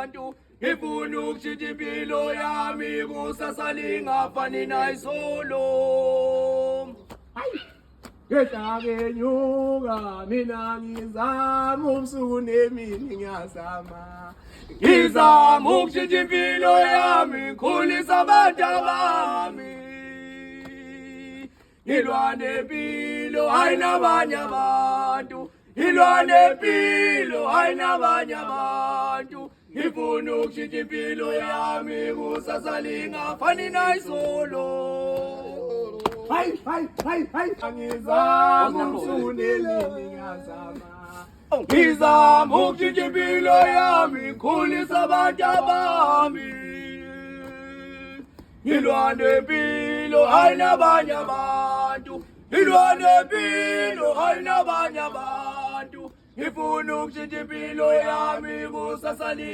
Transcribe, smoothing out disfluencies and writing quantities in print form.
Abantu. Ngifuna ukushintsha impilo yami, kusasa lingafani nayizolo. Hayi. Ngehla ngenyuka mina ngizama ubusuku nemini ngiyazama. Ngizama ukushintsha impilo yami, ngikhulisa abantu abami. Ngilwa nempilo, hayi nabanye abantu. Ngilwa nempilo, hayi nabanye abantu. Ngifuna ukushintsha impilo yami, kusasa lingafani nayizolo. Hayi, hayi, hayi, hayi, ngizama ubusuku nemini ngiyazama. Ngizama ukushintsha impilo yami, ngikhulisa abantu abami. Ngilwa nempilo, hayi nabanye abantu. Ngilwa nempilo, hayi nabanye abantu. Ngifuna ukushintsha impilo yami, kusasa.